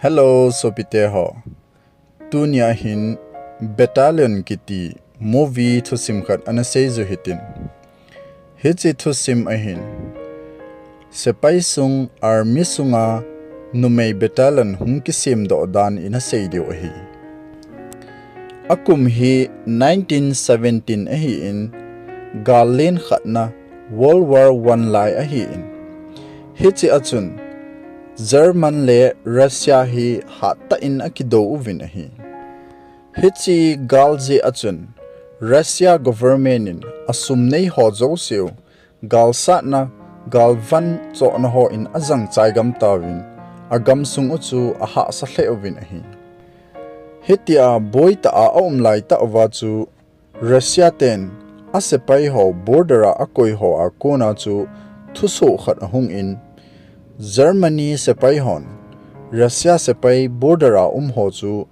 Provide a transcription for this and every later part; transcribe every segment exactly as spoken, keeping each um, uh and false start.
Hello, sopite ho. Tunia hin Battalion kiti movie thusim khat ana seiyu hitin. Hiche thusim ahin, sepai sung, army sunga numei battalion hung kisemdoh dan ina seidiu ahi. Akum hi nineteen seventeen ahin, gal len khatna, World War One lai ahin. Hiche achun, German le Russia hi hattah in akidou uvin ahi. Hiche gal jeh achun, Russia government in asum nei ho jouseu, galsatna, galvan chohna ho in ajang chai gam tauvin, agamsung u chu ahahsa lheh uvin ahi. Hitia boitah a aum laitah uva chu, Russia ten asepai ho border a akoi ho a kona chu thusoh khat ahung in, Germany sepai hon Russia sepai border a um ho chu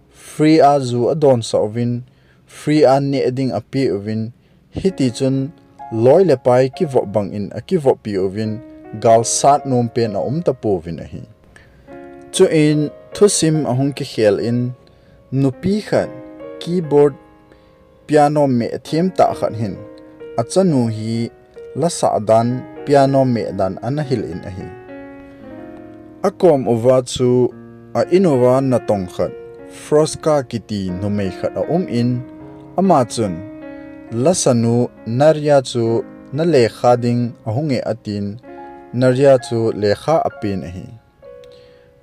free a ju adonsah uvin, free a neh ding apeuvin, hitichun loi le pai kivop bangin akivoppi uvin, galsat nompen aum tapouvin ahi. Chuin thusim ahung kikhel in, nupi khat keyboard, piano meh themtah khat hin achanu hi lasah dan, piano meh dan ana hil in ahi. Akom uva chu a-in uva natong khat, Froska kiti numei khat aum in, ama chun, lasanu Naria chu nalekha ding ahunge atin, Naria chu lekha apen ahi.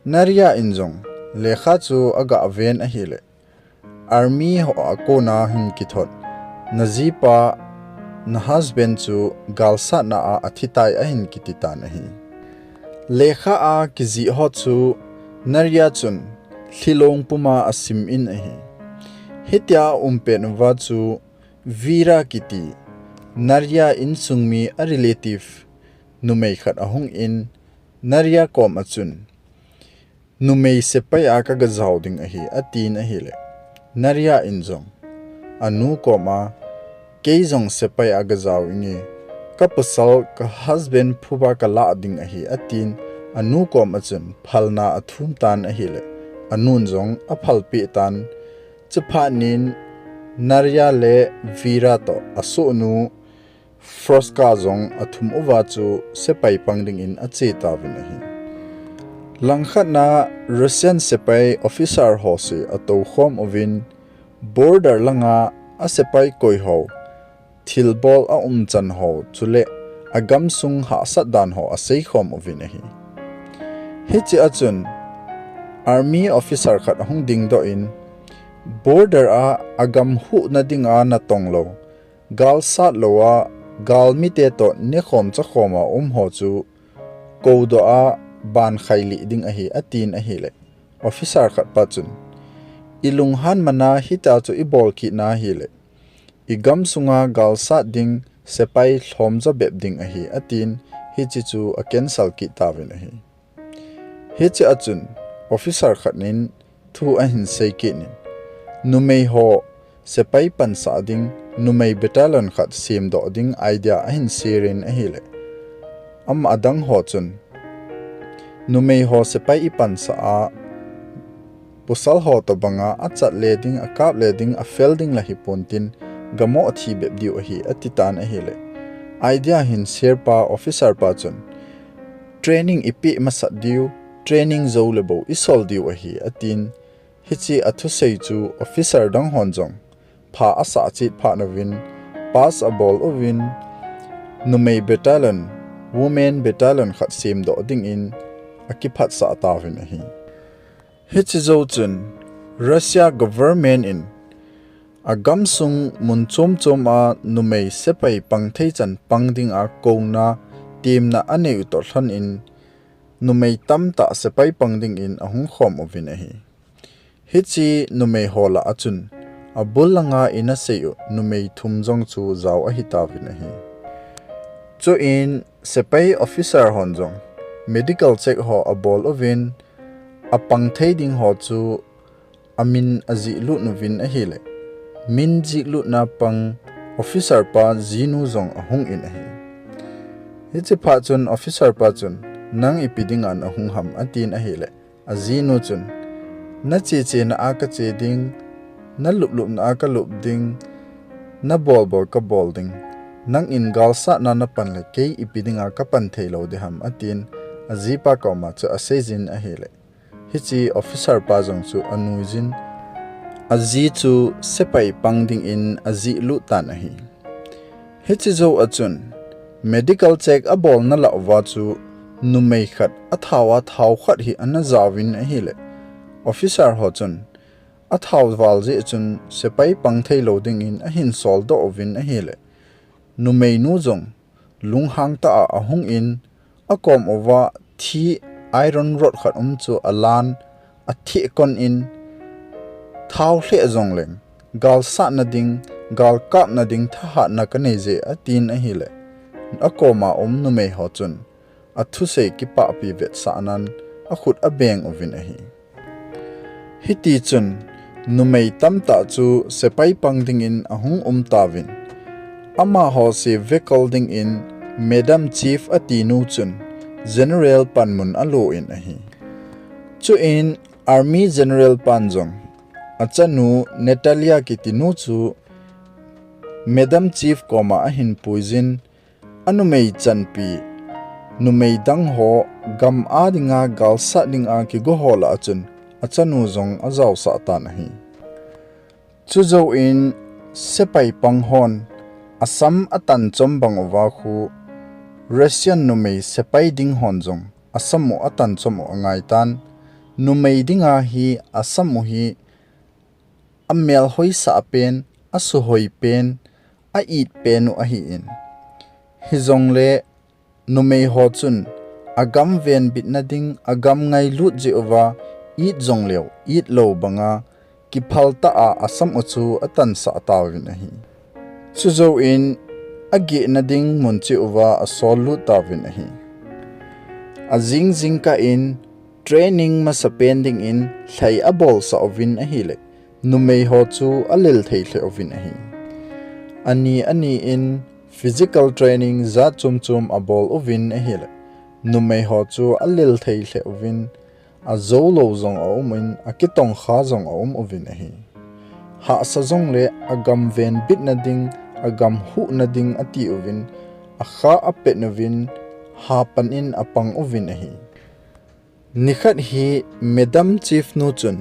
Naria in jong lekha chu agaven ahile, army ho a kona hin kithot, najipa, nahusband chu galsatna a athitai ahin kititan ahi. Lekha a kijih ho chu Naria chun lhilong puma asim in ahi. Hitia aumpen uva chu Vera kiti, Naria insung mi a-relative numei khat ahung in, Naria kom achun, numei sepai a kagajao ding ahi, atin ahile, Naria in jong anu kom a, kei jong sepai a gajao inge, kapasal, kahusband phuba kalah ding ahi, atin, anu kom achun phalna athumtan ahile, anun jong aphalpeh tan. Chuphat nin Naria le Vera toh asohnu Froska jong athum uva chu sepai pang dingin achetauvin ahi. Langkhatna Russian sepai officer ho se atoukhom uvin, border langa asepai koi ho, thilbol aumchan ho chule agamsung hahsat dan ho aseikhom uvin ahi. Hiche achun army officer khat ahung dingdoh in, border a agam huhna dinga natong lou, galsat lou a, galmite toh nekhom chakhom a um ho chu koudoh a, bankhailih ding ahi, atin ahile, officer khatpa chun, ilunghan mana hitia chu ibol kit na ahile, igamsunga galsat ding sepai lhomjo bep ding ahi, atin, hiche chu a-cancel kit tauvin ahi. Hiche achun officer khat nin thu ahin seikit in, numei ho sepai pansah ding, numei battalion khat semdoh ding idea ahin share in ahile, ama adang ho chun, numei ho sepai ipansah a, pasal ho tobanga achat le ding, akap le ding, afel ding la hipontin, gamo athi bep diu ahi, atitan ahile, idea hin share pa officer pa chun, training ipeh masat diu, training jou le bou isol diu ahi, atin, hiche athusei chu officer dang hon jong pha asah chet phat uvin, pass abol uvin, numei battalion, women battalion khat semdoh dingin akiphatsah tauvin ahi. Hiche jou chun Russia government in agamsung mun chom chom a numei sepai pang thei chan pang dinga kouna, temna anei u toh lhon in, numei tamtah sepai pang dingin ahung khom uvin ahi. Hiche numei ho lah achun, abul langa ina sei u numei thum jong chu jao ahitauvin ahi. Chuin sepai officer hon jong medical check ho abol uvin, apang thei ding ho chu amin ajihlut uvin ahile, min jihlutna pang officer pa jinu jong ahung in ahi. Hiche phat chun officer pa chun, nang ipi dinga nahung ham, atin ahile, ajinu chun, "Nachechena a kache ding, naluplupna a kalup ding, nabolbol kabol ding. Nangin galsatna napan le kei ipi dinga kapan thei lou ding ham," atin, ajipa koma chu aseijin ahile. Hiche officer pa jong chu anuijin, aji chu sepai pang dingin ajihlut tan ahi. Hiche jou a chun, medical check abolna lah uva chu, numei khat athao a thao khat hi ana jaovin ahile. Officer ho chun, athao val jeh chun sepai pang thei lou dingin ahin soldoh uvin ahile. Numeinu jong lunghang tah a ahungin, akom uva thi iron rod khat um chu alan, athehkon in, "Thao lheh jongleng, galsatna ding, galkapna ding thahatna kanei je," atin ahile. Akoma um numei ho chun, athusei kipahpi vetsahnan, akhut abeng uvin ahi. Hitichun, numei tamtah chu sepai pang dingin ahung um tauvin. Amaho se vekol dingin Madam Chief atinu chun General panmun alo in ahi. Chuin Army General pan jong achanu Natalia kitinu chu Madam Chief koma ahin puijin, anumei chanpi, numei dang ho gam a dinga galsat dinga kigo ho lah a chun achanu jong ajaosah tan ahi. Chujouin sepai pang hon asam atan chom bang uva khu Russian numei sepai ding hon jong asam u atan chom u angaitan, numei dinga hi asam u hi amel hoisah pen, asuhoi pen, a-it pen u ahin. Hijongle numei ho chun agam venbitna ding, agam ngailut jeh uva, it jongleu, it lou banga, kiphaltah a asam u chu atansah tauvin ahi. Chujouin agehna ding mun cheh uva asollut tauvin ahi. Ajing jingkah in training masapen dingin lhai abolsah uvin ahile, numei ho chu alel thei lheh uvin ahi. Ani ani in physical training jat chom chom abol uvin ahile, numei ho chu alel thei lheh uvin, ajoulou jong aumin, akitongkha jong aum uvin ahi. Hahsa jongle agam venbitna ding, agam huhna ding atiuvin, akha apet uvin, hapan in apang uvin ahi. Nikhat hi Madam Chief nu chun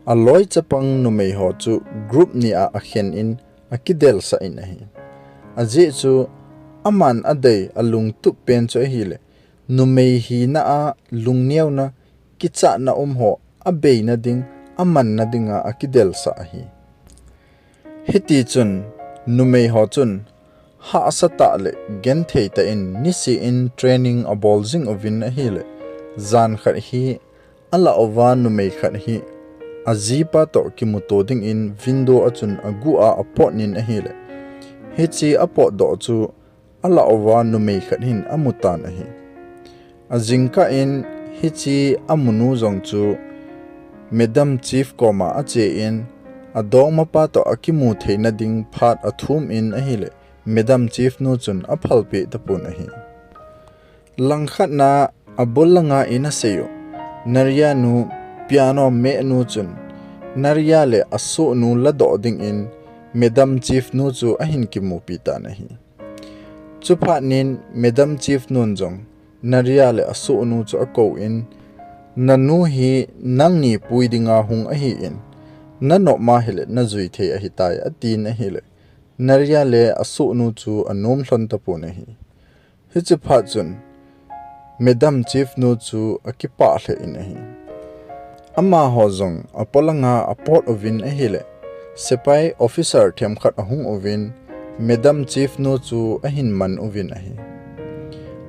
aloi chapang numei ho chu group ni a akhen in akidelsah in ahi. Ajeh chu aman adei alungtup pen chu ahile, numei hina a lungneona, kichatna um ho abeina ding, amanna dinga akidelsah ahi. Hitichun numei ho chun hahsa tah le genthei tah in niseh in training abol jing uvin ahile, jan khat hi alah uva numei khat hi ajipa toh kimuto dingin window a chun aguh a apotnin ahile, hiche apotdoh chu alah uva numei khat hin amutan ahi. Ajingkah in hiche amunu jong chu Madam Chief koma achen, adongmapa toh akimu theina ding phat athumin ahile, Madam Chief nu chun aphalpeh tapon ahi. Langkhatna abul langa ina seiyu Naria nu, piano mehnu chun Naria le asohnu ladoh dingin Madam Chief nu chu ahin kimupi tan ahi. Chuphatnin Madam Chief nun jong Naria le asohnu chu akouvin, nanu hi nangni pui dinga hung ahin, nanop ma hile najui thei ahitai, atin ahile, Naria le asohnu chu anom lhon tapon ahi. Hiche phat chun Madam Chief nu chu akipah lheh in ahi. Amaho jong apolanga apot uvin ahile, sepai officer themkhat ahung uvin, Madam Chief nu chu ahin man uvin ahi.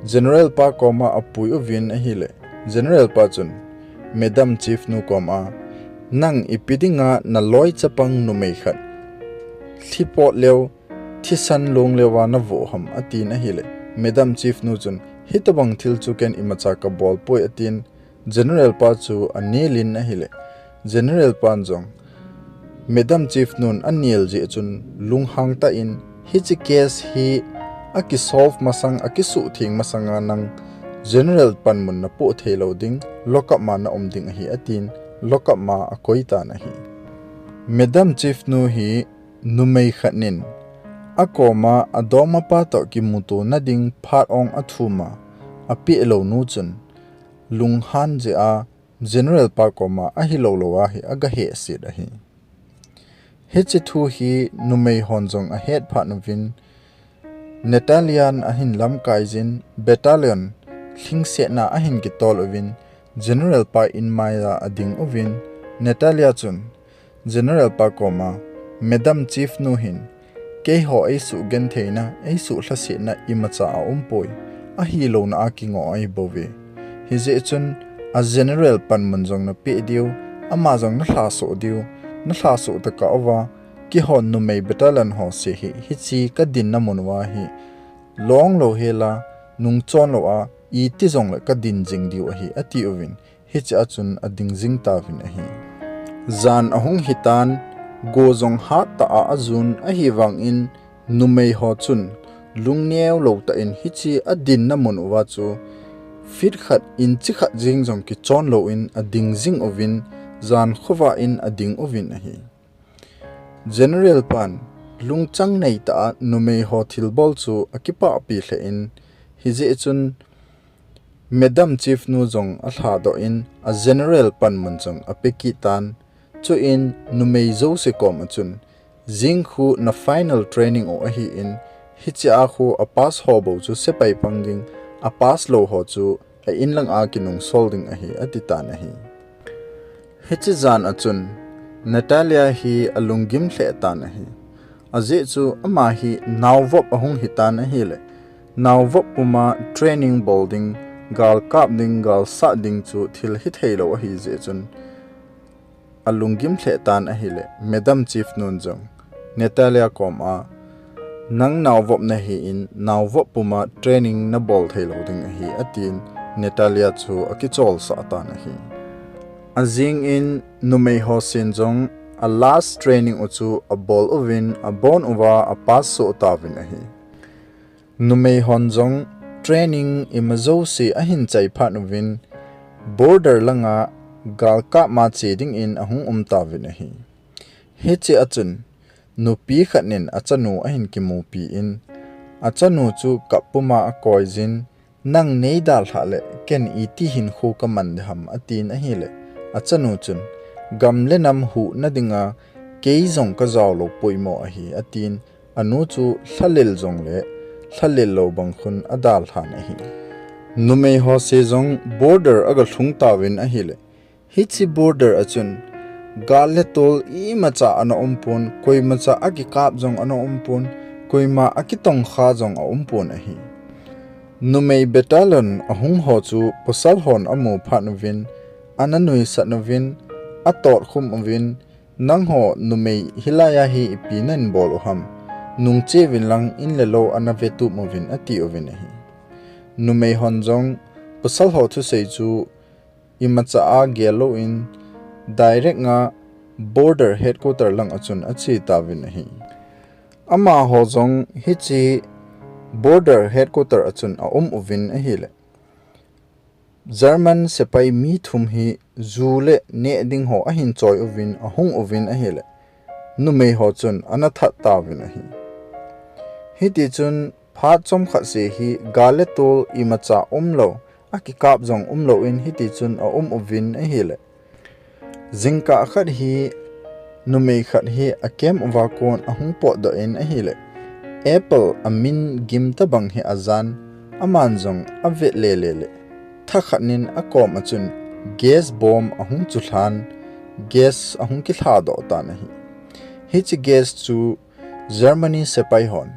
General pa koma apui uvin ahile, General pa chun Madam Chief nu koma, nang ipi dinga naloi chapang numei khat lhipot leu, thisan long leuva navoh ham, atin ahile, Madam Chief nu chun, hitobang thil chu ken imacha kabol poi, atin, General pa chu anelin ahile, General pan jong Madam Chief nun anel jeh chun lunghang tah in, hiche case hi akisolve masang, akisuhtheng masanga nang General panmun napoh thei lou ding, lockup ma naum ding ahi atin, lockup ma akoi tan ahi. Madam Chief nu hi numei khat nin akoma adongmapa toh kimuto nading phat ong athum a, apeh lou nu chun lunghan jeh a General pa koma ahilou lou a hi agahehset ahi. Hiche thu hi numei hon jong ahet phat uvin, Natalian ahin lamkai jin, battalion lhingsetna ahin kitol uvin, General pa inmai a ading uvin, Natalia chun General pa koma, Madam Chief nu hin, keiho eisuh gentheina, eisuh lhasetna imacha aumpoi, ahilouna a kingoh ahi bouve. Hijeh chun, a General panmun jong napeh diu, ama jong nalhasoh diu, nalhasoh tokah uva, keihon numei battalion ho se hi, hiche kadinna mun uva hi, long lou hela, nungchon lou a, iti jongle kadin jing diu ahi, ati uvin, hiche a chun ading jing tauvin ahi. Jan ahung hitan, go jong hattah a ajun ahivangin, numei ho chun lungneo lou tah in hiche adinna mun uva chu feet khat inch khat jeng jong kichon louvin ading jing uvin, jan khovah in ading uvin ahi. General pan lungchang neitah a numei ho thilbol chu akipahpi lheh in, hijeh chun Madam Chief nu jong alhadoh in a General panmun jong ape kit tan, chuin numei jouse koma chun, jing khu na final training u ahin, hiche a khu apass ho bou chu sepai pang ding, apass lou ho chu a inlang a kinungsol ding ahi, ati tan ahi. Hiche jan a chun Natalia hi alunggim lheh tan ahi. Ajeh chu ama hi naovop ahung hitan ahile, naovop puma training bol ding, gal kap ding, gal sat ding chu thil hitheilou ahi jeh chun, alunggim lheh tan ahile, Madam Chief nun jong Natalia koma, nang naovop nahin, naovop puma training nabol theilou ding ahi, atin Natalia chu akicholsah tan ahi. Ajing in numei ho sen jong a last training u chu abol uvin, abon uva apass soh tauvin ahi. Numei hon jong training ima jouse ahin chai phat uvin, border langa gal kap ma che dingin ahung um tauvin ahi. Hiche a chun nupi khat nin achanu ahin kimupi in, achanu chu kap puma akoi jin, nang neidalhah le ken iti hinkho kaman ding ham, atin ahile, achanu chun, gam le nam huhna dinga kei jong kajao lou poimo ahi, atin, anu chu lhalel jongle lhalel lou bang khun adalhan ahi. Numei ho se jong border aga lhung tauvin ahile, hiche border a chun gal le tol imacha ana umpon, koimacha akikap jong ana umpon, koima akitongkha jong aumpon ahi. Numei battalion ahung ho chu pasal hon amu phat uvin, ana nuisat uvin, atotkhum uvin, nangho numei hilai a hi ipi nahin bol u ham, nungche uvin lang in le lou ana vetup uvin, ati uvin ahi. Numei hon jong pasal ho thusei chu imacha agel louvin, direct nga border headquarter lang a chun ache tauvin ahi. Amaho jong hiche border headquarter a chun aum uvin ahile, German sepai mi thum hi ju le neh ding ho ahin choi uvin, ahung uvin ahile, numei ho chun ana that tauvin ahi. Hitichun phat chomkhat se hi gal le tol imacha umlou, akikap jong umlou in hitichun aum uvin ahile, jingkah khat hi numei khat hi a camp uva kon ahung potdoh in ahile, apple amin gim tobang hi ajan, aman jong avet lele le, thakhat nin akom a chun gas bomb ahung chulhan, gas ahung kilhadoh tan ahi. Hiche gas chu Germany sepai hon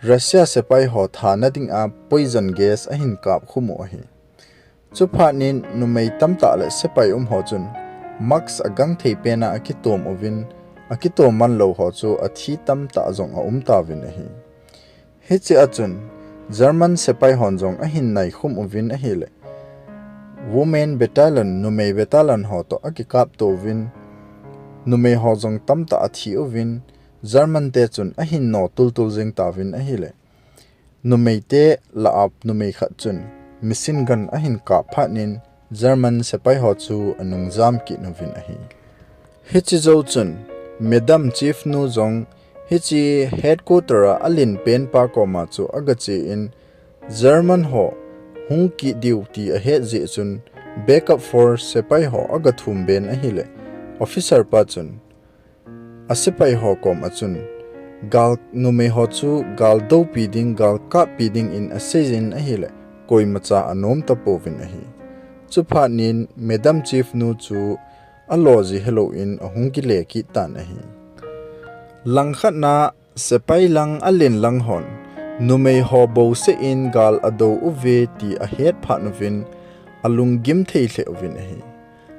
Russia sepai ho thana dinga poison gas ahin kapkhum u ahi. Chuphat nin numei tamtah le sepai um ho chun mask agangthei pena akitom uvin, akitom manlou ho chu athi tamtah jong aum tauvin ahi. Hiche a chun German sepai hon jong ahin naikhum uvin ahile, women battalion, numei battalion ho toh akikapto uvin, numei ho jong tamtah athi uvin, German te chun ahin no tultul jeng tauvin ahile, numei te lah a numei khat chun machine gun ahin kap phat in German sepai ho chu anung jam kit uvin ahi. Hiche jou chun Madam Chief nu jong hiche headquarter a alen pen pa koma chu aga che in German ho hung kit diu ti ahet jeh chun backup force sepai ho aga thum ben ahile officer pa chun asepai ho kom a chun gal numei ho chu gal dopi ding, gal kappi ding in asei jin ahile koimacha anom tapouvin ahi. Chuphat in Madam Chief nu chu alo ji helou in ahung kile kit tan ahi. Langkhat na sepai lang alen lang hon numei ho bouseh in gal adou uve ti ahet phat uvin alunggim thei lheh uvin ahi.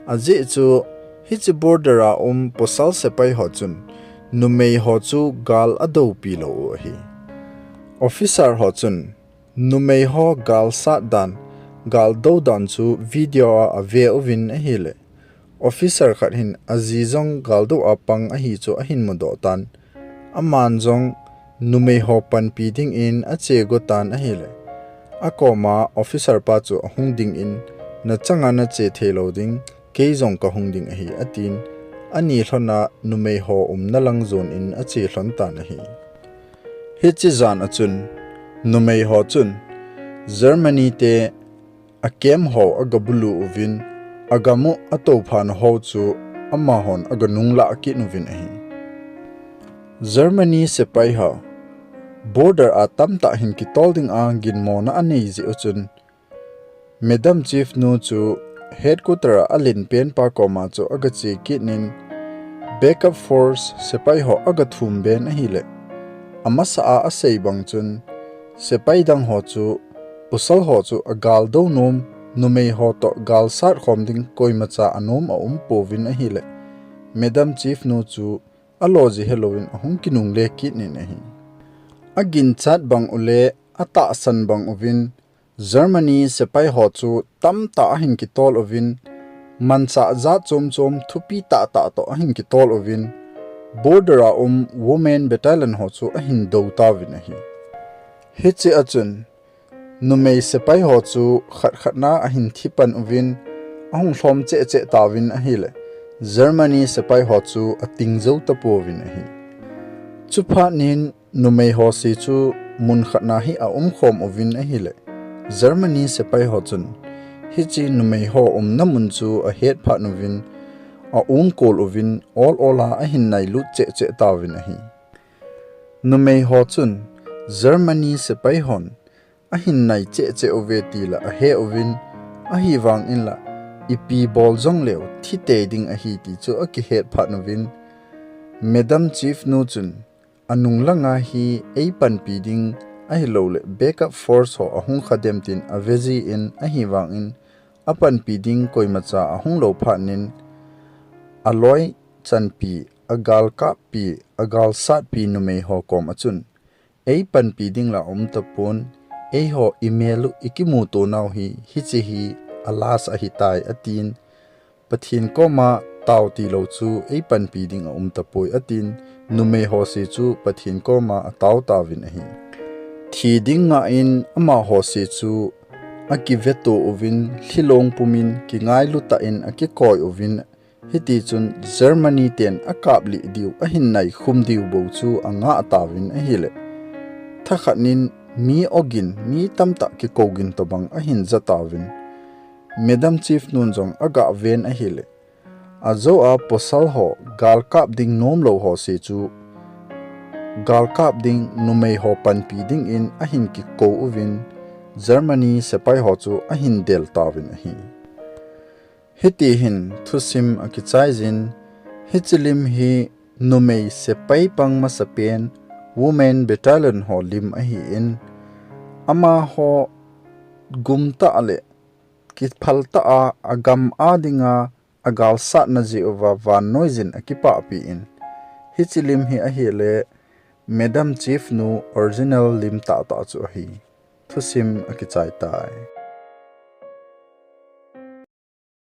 Ajeh chu hiche border a um pasal sepai ho chun numei ho chu gal adoupi lou u ahi. Officer ho chun numei ho gal sat dan, gal dou dan chu video a ave uvin ahile officer khat hin aji jong gal dou a pang ahi chu ahin mudoh tan. Aman jong numei ho panpi ding in ache go tan ahile akoma officer pa chu ahung ding in, nachanga nache thei lou ding, kei jong kahung ding ahi, atin, ani lhon a numei ho umna lang jon in ache lhon tan ahi. Hiche jan a chun numei ho chun Germany te a camp ho aga bulu uvin, agam u atouphana ho chu amahon aga nunglah kit uvin ahi. Germany sepai ho border a tamtah hin kitol ding a ginmona anei jeh u chun Madam Chief nu chu headquarter a alen pen pa koma chu aga che kit in backup force sepai ho aga thum ben ahile amasa a asei bang chun sepai dang ho chu pasal ho chu agal dou nom, numei ho toh gal sat khom ding koimacha anom aum pouvin ahile Madam Chief nu chu alo ji helou in ahung kinungle kit in ahi. Aginchat bang u le atahsan bang uvin Germany sepai ho chu tamtah ahin kitol uvin, manchah jat chom chom thupi tah tah toh ahin kitol uvin, border a um women battalion ho chu ahin dou tauvin ahi. Hiche a chun numei sepai ho chu khat khat na ahin thi pan uvin, ahung lhom cheh cheh tauvin ahile Germany sepai ho chu ating jou tapouvin ahi. Chuphat in numei ho se chu mun khat na hi aum khom uvin ahile Germany sepai ho chun hiche numei ho umna mun chu ahet phat uvin, aum kol uvin, ol ol a ahin nailut cheh cheh tauvin ahi. Numei ho chun Germany sepai hon ahin nai cheh cheh uve ti la ahe uvin, ahivang in la ipi bol jong leu thi tei ding ahi ti chu akihet phat uvin, Madam Chief nu chun anung langa hi eipanpi ding ahilou le backup force ho ahung kha dem tin ave ji in, ahivang in apanpi ding koimacha ahung lou phat in aloi chanpi, agal kappi, agal satpi numei ho kom a chun eipanpi ding la um tapon, eiho imel u ikimuto nau hi hiche hi a last ahitai atin, Pathen koma tao tilou chu eipanpi ding aum tapoi atin, numei ho se chu Pathen koma atao tauvin ahi. Thi ding ngah in amaho se chu akiveto uvin, lhilong pumin kingailu tah in akikoi uvin, hitichun Germany ten akaplih diu ahin naikhum diu bou chu angah tauvin ahile, thakhat in mi ogin, mi tamtah kikougin tobang ahin ja tauvin, Madam Chief nun jong agah ven ahile, ajou a pasal ho galkap ding nomlou ho se chu galkap ding numei ho panpi dingin ahin kikou uvin, Germany sepai ho chu ahin del tauvin ahi. Hiti hin thusim akichaiyin, hiche lim hi numei sepai pang masapen, Women Battalion ho lim ahin, amaho gumtah le kiphaltah a agam a dinga agalsatna jeh uva vannoiyin akipahpi in, hiche lim hi ahile Madam Chief nu original lim tahtah chu ahi. Thusim akichai tai.